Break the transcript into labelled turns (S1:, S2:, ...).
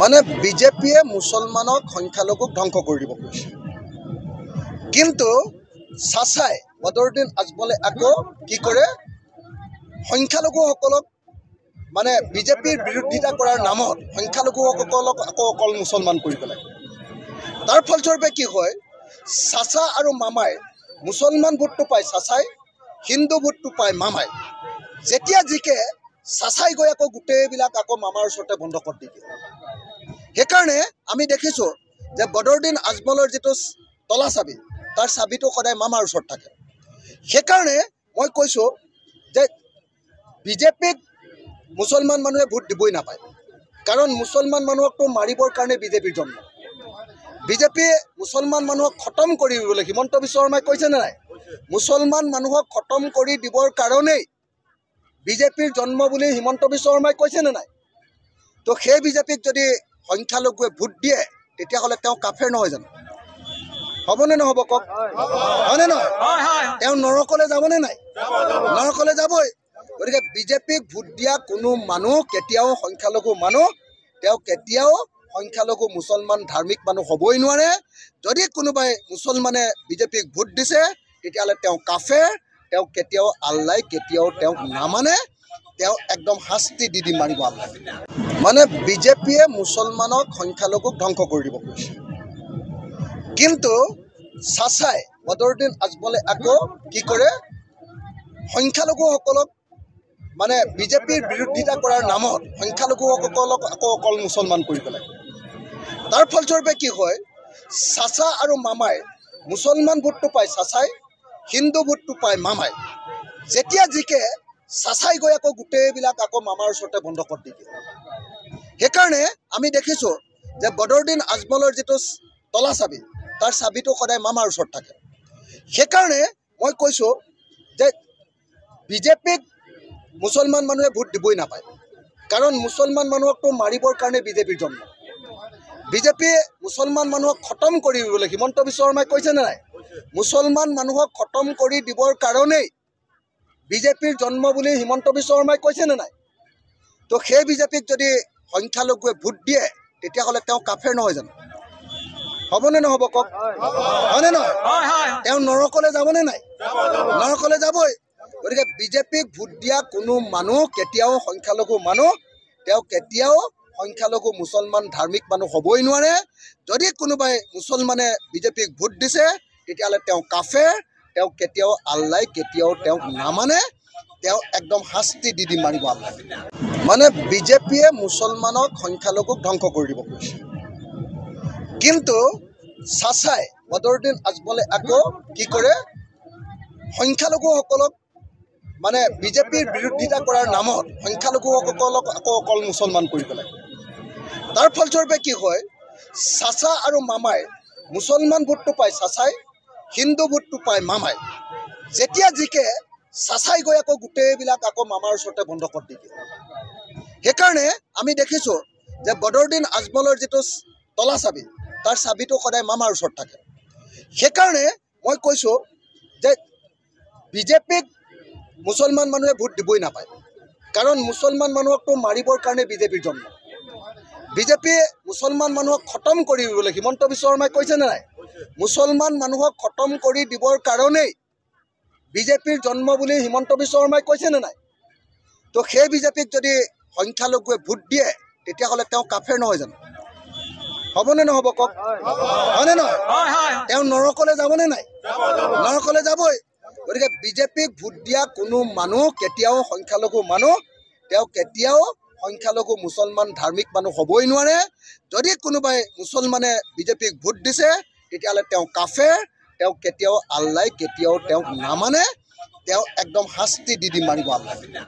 S1: মানে বিজেপিয়ে মুছলমানক সংখ্যালঘুক ধ্বংস কৰি দিব খুজিছে। কিন্তু চাচাই বদৰুদ্দিন আজমলে আকৌ কি কৰে, সংখ্যালঘুসকলক মানে বিজেপিৰ বিৰোধিতা কৰাৰ নামত সংখ্যালঘুসকলক আকৌ অকল মুছলমান কৰি পেলায়। তাৰ ফলস্বৰূপে কি হয়, চাচা আৰু মামাই মুছলমান ভোটটো পায় চাচাই, হিন্দু ভোটটো পায় মামাই। যেতিয়া জিকে চাচাই গৈ আকৌ গোটেইবিলাক আকৌ মামাৰ ওচৰতে বন্ধকত দি দিয়ে। সেইকাৰণে আমি দেখিছোঁ যে বদৰুদ্দিন আজমলৰ যিটো তলা চাবি, তাৰ চাবিটো সদায় মামাৰ ওচৰত থাকে। সেইকাৰণে মই কৈছোঁ যে বিজেপিক মুছলমান মানুহে ভোট দিবই নাপায়, কাৰণ মুছলমান মানুহকতো মাৰিবৰ কাৰণে বিজেপিৰ জন্ম। বিজেপিয়ে মুছলমান মানুহক খতম কৰি দিবলৈ হিমন্ত বিশ্ব শৰ্মাই কৈছেনে নাই, মুছলমান মানুহক খতম কৰি দিবৰ কাৰণেই বিজেপিৰ জন্ম বুলি হিমন্ত বিশ্ব শৰ্মাই কৈছেনে নাই। তো সেই বিজেপিক যদি সংখ্যালঘুৱে ভোট দিয়ে তেতিয়াহ'লে তেওঁ কাফেৰ নহয় জানো? হ'বনে নহ'ব কওক? হয়নে নহয়? তেওঁ নৰকলৈ যাবনে নাই? নৰকলৈ যাবই। গতিকে বিজেপিক ভোট দিয়া কোনো মানুহ কেতিয়াও সংখ্যালঘু মানুহ, তেওঁ কেতিয়াও সংখ্যালঘু মুছলমান ধাৰ্মিক মানুহ হ'বই নোৱাৰে। যদি কোনোবাই মুছলমানে বিজেপিক ভোট দিছে তেতিয়াহ'লে তেওঁ কাফেৰ, তেওঁক কেতিয়াও আল্লাই কেতিয়াও তেওঁক নামানে, তেওঁ একদম শাস্তি দি দি মাৰিব আল্লাই। মানে বিজেপিয়ে মুছলমানক সংখ্যালঘুক ধ্বংস কৰি দিব খুজিছে। কিন্তু চাচাই বদৰুদ্দিন আজমলে আকৌ কি কৰে, সংখ্যালঘুসকলক মানে বিজেপিৰ বিৰোধিতা কৰাৰ নামত সংখ্যালঘুসকলক আকৌ অকল মুছলমান কৰি পেলায়। তাৰ ফলস্বৰূপে কি হয়, চাচা আৰু মামাই মুছলমান ভোটটো পায় চাচাই, হিন্দু ভোটটো পায় মামাই। যেতিয়া জিকে চাচাই গৈ আকৌ গোটেইবিলাক আকৌ মামাৰ ওচৰতে বন্ধকত দি দিয়ে। সেইকাৰণে আমি দেখিছোঁ যে বদৰুদ্দিন আজমলৰ যিটো তলা চাবি, তাৰ চাবিটো সদায় মামাৰ ওচৰত থাকে। সেইকাৰণে মই কৈছোঁ যে বিজেপিক মুছলমান মানুহে ভোট দিবই নাপায়, কাৰণ মুছলমান মানুহকতো মাৰিবৰ কাৰণে বিজেপিৰ জন্ম। বিজেপিয়ে মুছলমান মানুহক খতম কৰি দিবলৈ হিমন্ত বিশ্ব শৰ্মাই কৈছেনে নাই, মুছলমান মানুহক খতম কৰি দিবৰ কাৰণেই বিজেপিৰ জন্ম বুলি হিমন্ত বিশ্ব শৰ্মাই কৈছেনে নাই। তো সেই বিজেপিক যদি সংখ্যালঘুৱে ভোট দিয়ে তেতিয়াহ'লে তেওঁ কাফেৰ নহয় জানো? হ'বনে নহ'ব কওক? হয়নে নহয়? তেওঁ নৰকলৈ যাবনে নাই? নৰকলৈ যাবই। গতিকে বিজেপিক ভোট দিয়া কোনো মানুহ কেতিয়াও সংখ্যালঘু মানুহ, তেওঁ কেতিয়াও সংখ্যালঘু মুছলমান ধাৰ্মিক মানুহ হ'বই নোৱাৰে। যদি কোনোবাই মুছলমানে বিজেপিক ভোট দিছে তেতিয়াহ'লে তেওঁ কাফেৰ, তেওঁক কেতিয়াও আল্লাই কেতিয়াও তেওঁক নামানে, তেওঁ একদম শাস্তি দি দি মাৰিব আল্লাই। মানে বিজেপিয়ে মুছলমানক সংখ্যালঘুক ধ্বংস কৰি দিব খুজিছে। কিন্তু চাচাই বদৰুদ্দিন আজমলে আকৌ কি কৰে, সংখ্যালঘুসকলক মানে বিজেপিৰ বিৰোধিতা কৰাৰ নামত সংখ্যালঘুসকলক আকৌ অকল মুছলমান কৰি পেলায়। তাৰ ফলস্বৰূপে কি হয়, চাচা আৰু মামাই মুছলমান ভোটটো পায় চাচাই, হিন্দু ভোটটো পায় মামাই। যেতিয়া জিকে চাচাই গৈ আকৌ গোটেইবিলাক আকৌ মামাৰ ওচৰতে বন্ধকত দি দিয়ে। সেইকাৰণে আমি দেখিছোঁ যে বদৰুদ্দিন আজমলৰ যিটো তলা চাবি, তাৰ চাবিটো সদায় মামাৰ ওচৰত থাকে। সেইকাৰণে মই কৈছোঁ যে বিজেপিক মুছলমান মানুহে ভোট দিবই নাপায়, কাৰণ মুছলমান মানুহকতো মাৰিবৰ কাৰণে বিজেপিৰ জন্ম। বিজেপিয়ে মুছলমান মানুহক খতম কৰি দিবলৈ হিমন্ত বিশ্ব শৰ্মাই কৈছেনে নাই, মুছলমান মানুহক খতম কৰি দিবৰ কাৰণেই বিজেপিৰ জন্ম বুলি হিমন্ত বিশ্ব শৰ্মাই কৈছেনে নাই। তো সেই বিজেপিক যদি সংখ্যালঘুৱে ভোট দিয়ে তেতিয়াহ'লে তেওঁ কাফেৰ নহয় জানো? হ'বনে নহ'ব কওক? হয়নে নহয়? তেওঁ নৰকলৈ যাবনে নাই? নৰকলৈ যাবই। গতিকে বিজেপিক ভোট দিয়া কোনো মানুহ কেতিয়াও সংখ্যালঘু মানুহ, তেওঁ কেতিয়াও সংখ্যালঘু মুছলমান ধাৰ্মিক মানুহ হ'বই নোৱাৰে। যদি কোনোবাই মুছলমানে বিজেপিক ভোট দিছে তেতিয়াহ'লে তেওঁ কাফেৰ, তেওঁক কেতিয়াও আল্লাই কেতিয়াও তেওঁক নামানে, তেওঁ একদম শাস্তি দি দি মাৰিব আল্লাই।